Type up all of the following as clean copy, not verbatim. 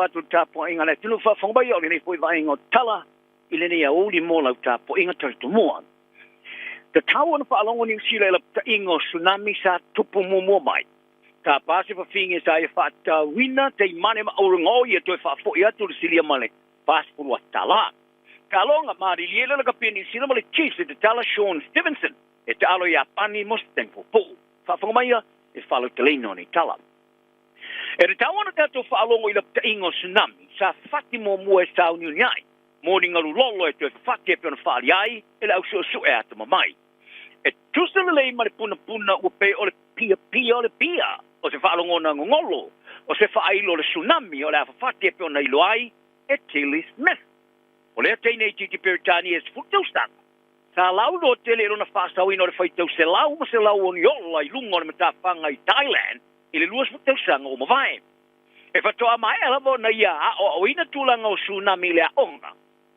Faatalofa atu i le tapuaiga a le atunuu faafofoga mai o lenei foi vaaiga o tala i lenei aoauli mo lau tapuaiga talitomua. Tatau ona faalogo Niu Sila i lapataiga o tsunami sa tupu muamua mai. Tapa se fafine sa ia faatatauina teimane ma auragao ia toe faafoi atu le silia ma le $40,000 tala. Taloga malilie le lakapi a Niu Sila ma le Chiefs e tatala Shaun Stevenson e taalo Iapani mo se taimi puupuu. Faafofoga maia e faalauteleina o nei tala. E tatau ona tatou faalogo i lapataiga o tsunami sa fafati muamua e sauniuni ai mo ni galu lolo e toe fafati e pei ona faaalia ai e le au suesue atamamai. E tusa lelei ma le punapuna ua pei o le piapia o le pia o se faalogona gogolo o se faailo o le tsunami o le a fafati e pei ona iloa ai e Tilly Smith. O lea teine itiiti Peretania e 10 tausaga, sa lauloa tele i lona faasaoina o le faitau selau ma selau o ni ola i luga o le matafaga i Thailand i le 20 tausaga ua mavae. E faatoa maea lava ona ia aoaoina tulaga o tsunami i le aoga.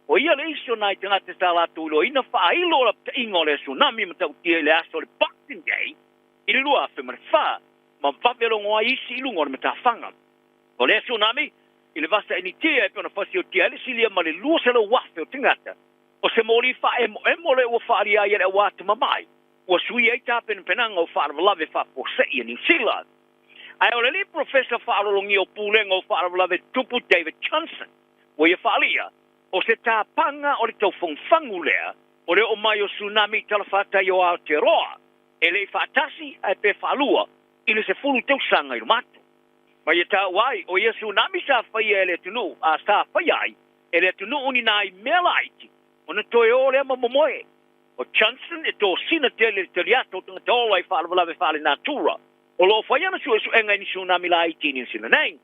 O ia le isi o nai tagata sa latou iloaina faailo o lapataiga o lea tsunami matautia i le aso o le Boxing Day i le 2004 ma vave logo ai isi i luga o le matafaga. O lea tsunami i le vasa Initia e pei ona fasiotia ai le silia ma le 200,000 o tagata. O se moli faaemoemo lea ua faaalia ai e le au atamamai ua sui ai tapenapenaga o faalavelave faafuasei a Niu Sila. Ae o le alii polofesa faalologia o Pulega o Faalavelave Tutupu David Johnson ua ia faaalia, o se tapaga o le taufagufagu lea o le oo mai o tsunami i talafatai o Aotearoa e le i faatasi ae pe faalua i le 10 tausaga i luma atu. Ma ia taua ai, o ia tsunami sa faia e le atunuu, a sa faia ai e le atunuu ni nai mea laiti ona toe o lea ma momoe. O Johnson e tosina tele i le taliata o tagata ola i faalavelave faalenatura o lo o fai ana suesuega i ni tsunami laiti i Niu Sila nei.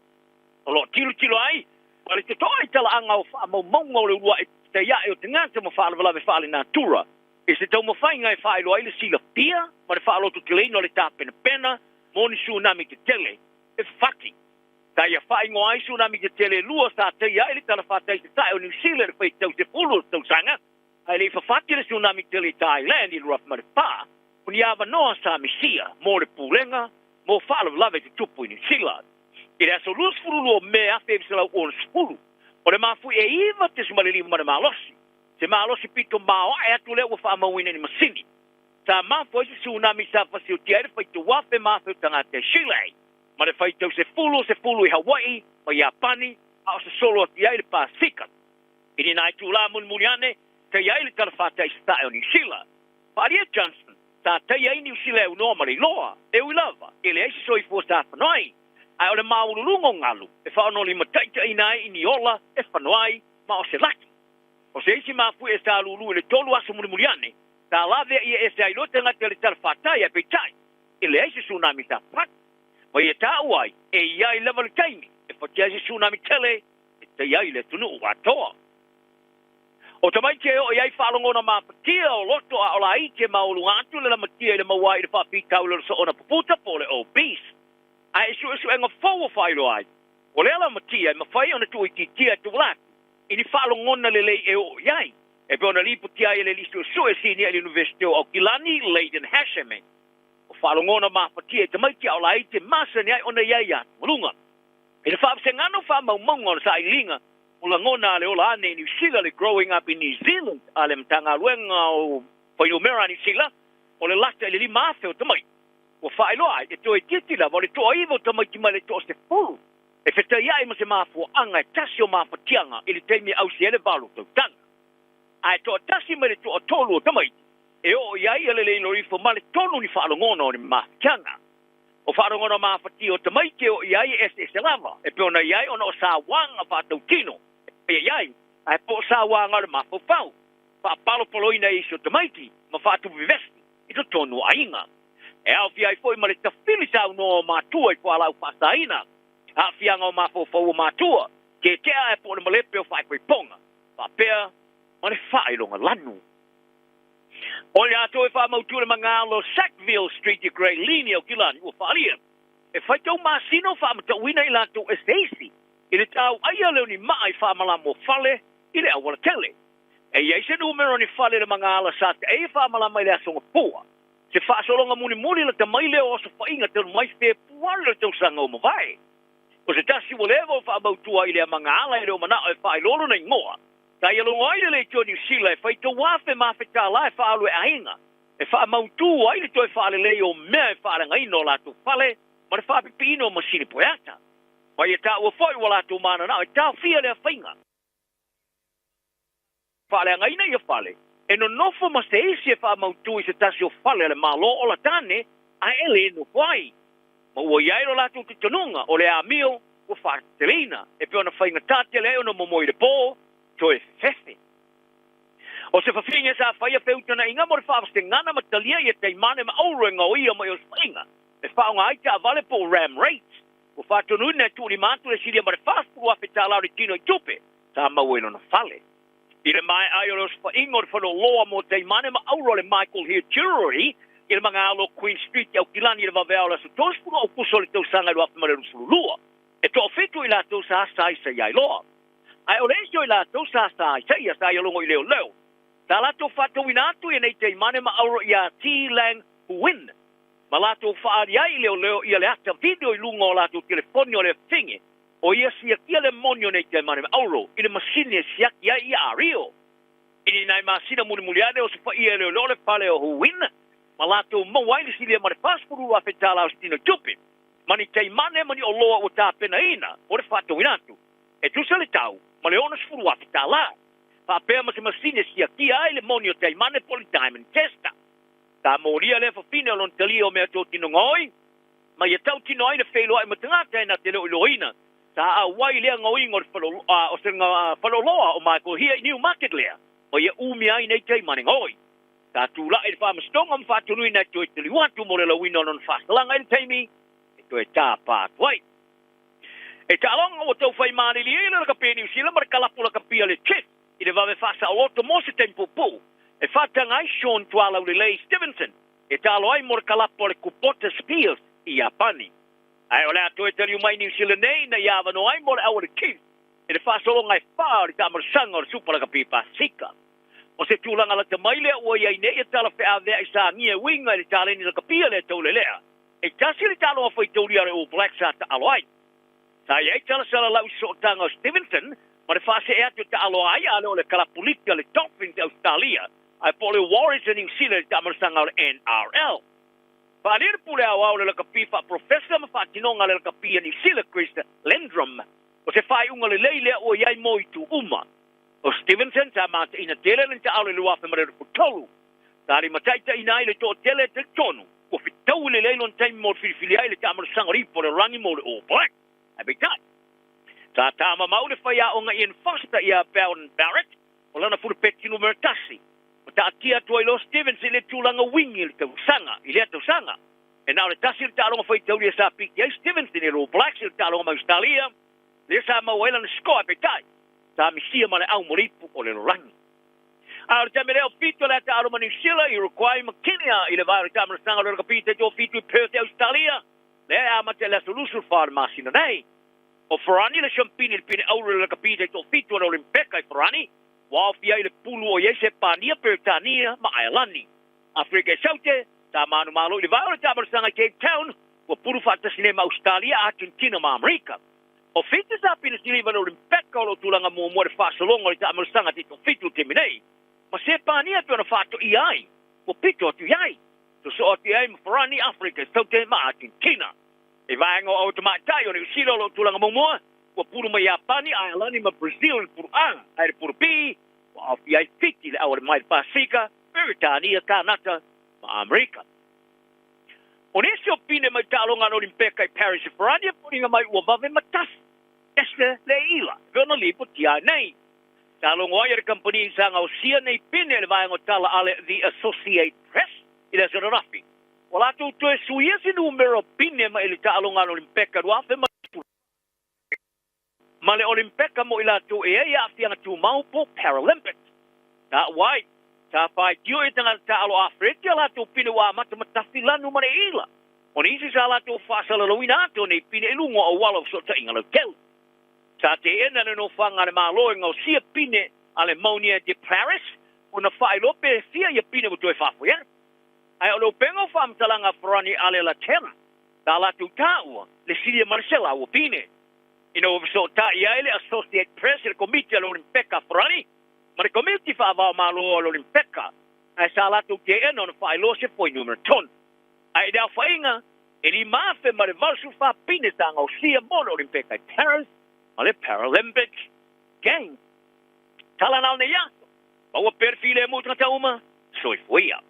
O lo o tilotilo ai ma le totoa i talaaga o faamaumauga o le uluai taiae o tagata ma faalavelave faalenatura i se taumafaiga e faailoa ai le silafia ma le faalototeleina o le tapenapena mo ni tsunami tetele e fafati. Sa ia faaigoa ai tsunami tetele e lua sa taia ai le talafatai sasae o Niu Sila i le faitau sefulu o tausaga, ae le i fafati le tsunami tele i Thailand i le 2004, o ni avanoa sa misia mo le pulega mo faalavelave tutupu i Niu Sila. I le aso 22 o Me 1960, o le mafuie e 9.5 le malosi, se malosi pito maoae atu lea ua faamauina i ni masini. Sa mafua ai se tsunami sa fasiotia ai le faitau afe ma afe o tagata i Chile, ma le faitau sefulu o sefulu i Hawaii ma Iapani, a o sosolo atu i ai le Pasika. I ni nai itulā mulimuli ane, taia ai le talafatai sasae o Niu Sila. Faaalia Johnson, sa taia ai Niu Sila e aunoa ma le iloa, e ui lava, e leai se soifua sa fano ai, ae o le maualuluga o galu e faaonolimataitaiina ai i ni ola e fano ai ma o se laki. O se isi mafuie sa lulu i le tolu aso mulimuli ane, sa lavea ia ese ai loa tagata i le talafatai, ae peitai, e leai se tsunami sa fati. Ma ia taua ai, e i ai lava le taimi e fati ai se tsunami tele e taia ai le atunuu atoa. O tamaiti e oo i ai faalogona mafatia o loto a o laiti e maualuga atu le lamatia i le maua ai i le faafitauli o le soona puputa po o le obese. Ae i suesuega fou ua faailoa ai, o lea lamatia e mafai ona tuuitiitia e tauala atu i ni faalogona lelei e oo i ai, e pei ona lipotia ai e le alii suesue sinia i le Iunivesite o Aukilani, Layden Hashemi. O faalogona mafatia i tamaiti a o laiti e masani ai ona i ai atugaluga. I le faavasegana o faamaumauga o le sailiiliga o lagona a le ola ane i Niu Sila, le Growing Up in New Zealand a le Matagaluega o Fuainumera a Niu Sila, o le lata i le 5,000 o tamaiti ua faailoa ai e toe itiiti lava o le toaiva o tamaiti mai le toasefulu e fetaiai ma se mafuaaga e tasi o mafatiaga i le taimi e ausia ai le valu tausaga. Ae toatasi mai le toatolu o tamaiti e oo i ai ia le le ifo ma le tonu ni faalogona o ni mafatiaga. O faalogona mafatia o tamaiti e oo i ai e eseese lava, e pei ona i ai ona o sauaga faatautino e i ai, ae po o sauaga o le mafaufau, faapalopaloina e isi o tamaiti ma faatupu vevesi i totonu o aiga. E aofia ai foi ma le tafili saunoa o matua i fualaau faasaina, aafiaga o mafaufau o matua, tietea ae po o le malepe o faaipoipoga, faapea ma le faailoga lanu. O le atoa e faamautu le magalo Sackville Street i Grey Lynn i Aukilani ua faaalia e faitau masina o faamatauina i latou e se isi i le tauaia lea o ni maa i faamalama o fale i le auala tele. E i ai se numera o ni fale i le magaala sa taei e faamalama i le aso Gafua. Se faasologa mulimuli lata mai lea o aso faiga talu mai Fepuari o le tausaga ua mavae. O se tasi ua leva ona faamautua i lea magaala e le o manao e faailoa lona igoa, sa ia logo ai le leitio Niu Sila e fai $3,000 ma $1,000 e faaalu e aiga e faamautu ai le toe faalelei o mea e faaleagaina o latou fale ma le faapipiina o masini poeata. Ma ia taua foi ua latou mananao e taofia lea faiga. Faaleagaina ia fale, e nonofo ma se isi e faamautu i se tasi o fale a le Malo o Latane ae e le nofo ai. Ma ua i ai lo latou talitonuga o le amio ua faateteleina e pei ona faigata tele ai ona momoe i le po, toe fefefe. O se fafine sa faia feutagaiga mo le faavasegana ma talia ia taimane ma auro e gaoia mai osofaiga e faaaoga ai taavale po o ram rates ua faatonuina e tuulima atu le silia ma le $40,000 o le tino i tupe sa maua i lona fale. I le maea ai o le osofaiga o le faleoloa mo taimane ma auro a le Michael Hear Jewellery i le magalo o Queen Street i Aukilani i le vaveao o le aso 30 Aukuso o le tausaga 2022, e toafitu i latou sa saisai ai loa. Ae o le isi o i latou sa saisai sa ia logo i leoleo, sa latou faatauina atu ia nei taimane ma auro iā T Lang Huin, ma latou faaali ai i leoleo ia le ata video i luga o latou telefoni o le afine o ia siakia le moni o nei taimane ma auro i le masini e siaki ai ia ario. I ni nai masina mulimuli ane osofaia e leoleo le fale o Huin, ma latou maua ai le silia ma le $40,000 o se tino tupe, ma ni taimane ma ni oloa ua tapenaina mo le faatauina atu, e tusa le tau ma le $60,000, faapea ma se masini e siakia ai le moni o taimane po o le diamond tester. Sa molia lea fafine o lona talia o mea totino gaoi, ma ia tautino ai le feiloai ma tagata e na te le o iloaina. Sa auai lea gaoiga o le o se faleoloa o Michael Hia i Newmarket lea, ma ia umia ai nei taimane gaoi. Sa tulai le faamasinoga ma faatonuina e toe taliu atu mo le lauina o lona faasalaga i le taimi e toe tapa atu ai. E taaloga ua tau fai maliliili le lakapi Niu Sila ma le kalapu lakapia le Chiefs i le vave faasaoloto mo se taimi puupuu e faataga ai Sean Tualaulelei Stevenson e taalo ai mo le kalapu a le Kubota Spears i Iapani. Ae o le a toe taliu mai Niu Sila nei ina ia avanoa ai mo le au a le Chiefs i le faasologa e fa o le taamalosaga o le Supa Lakapi Pasika. O se tulaga lata mai lea ua i ai nei e tala feaveai sa agia e uiga i le taleni lakapia lea taulelea. E tasi le taaloga faitaulia a le All Blacks sa taalo ai. Sa i ai tala salalau i sootaga o Stevenson ma le faasee atu e taalo ai a le o le kalapuliki a le Dolphins i Ausetalia ae po o le Warriors a Niu Sila i le taamalosaga o le NRL. Faaalia le pule aoao o le lakapi faaprofesa ma faatinoga a le lakapi a Niu Sila Chris Lendrum o se faaiuga lelei lea ua i ai mo itu uma. O Stevenson sa mataina tele lana taalo i le 2023. Sa limataitaiina ai le toatele e talitonu ua fetaui lelei lona taimi mo le filifili ai le taamalosaga o le ipu o le rangi mo le All Blacks. Ae peitai, sa tamamau le faiaoga Ian Foster ia Beauden Barrett o lana fulupeti numera tasi, ma taatia atu ai loa Stevenson i le tulaga wingi i le tausaga i lea tausaga. E na o le tasi le taaloga faitaulia sa piki ai Stevenson i le All Blacks i le taaloga mai Ausetalia, lea sa maua ai lana score ae peitai, sa misia ma le au mo le ipu o le lolagi. A o le taimi lea o Pito le ata alo ma Niu Sila, Uruguay ma Kenya i le vae o le taamalosaga o le lakapi taitoafitu i Perth i Ausetalia, lea e amata i le aso 24 o le masina nei. O Farani le siampini i le pine auro i le lakapi taitoafitu o le Olimpeka i Farani, ua aofia ai le pulu o i ai Sepania, Peretania ma Aelani. Afrika i Saute, sa manumalo i le vae o le taamalosaga i Cape Town, ua pulu faatasi nei ma Ausetalia, Argentina ma Amerika. O Fiti sa pine siliva i le Olimpeka o lo o tulaga muamua i le faasologa o le taamalosaga taitoafitu i le taimi nei, ma Sepania e pei ona faatoia ai, ua pito atu i ai. Sosoo atu i ai ma Farani, Afrika i Saute ma Argentina. I vaega o Autamaitai o Niu Sila o lo o tulaga muamua, ua pulu mai Iapani, Aelani ma Brazil i le pulu A, ae i le pulu B, ua aofia ai Fiti, le Auale mai le Pasika, Peretania, Kanata ma Amerika. O nisi o pine mai taaloga a le Olimpeka i Paris i Farani e foliga mai ua vave matasi, ese le ila, e pei ona lipotia ai nei. Sa logo ai e le kamupani sa gaosia nei pine i le vaega o tala a le The Associate Press i le aso ananafi. Ua latou toe suia se numera o pine mai le taaloga a le Olimpeka 2010 ma le Olimpeka mo i latou e ai aafiaga tumau po Paralympics. Sa ua ai, sa faitio e tagata taalo Afereki a latou pine ua amata matafi lanu ma le ila. O nisi sa latou faasalalauina atu o nei pine i luga o auala o fesootaiga lautele. Sa teena le nofoaga a le Malo e gaosia pine a le Monier de Paris ona faailoa pe fia ia pine ua toe faafoi atu. Ae o le upega o faamatalaga a Farani ale Latela, sa latou taua le silia ma le 100 pine. Ina ua fesootai ai le Associate Press i le Komiti a le Olimpeka a Farani ma le Komiti Faavaomalo a le Olimpeka, ae sa latou teena ona faailoa se fuainumera tonu. Ae i le aofaiga e 5,084 pine sa gaosia mo le Olimpeka i Paris ma le Paralympic Games. Tala na o nei aso, maua pea le filemu i tagata uma, soifua ia.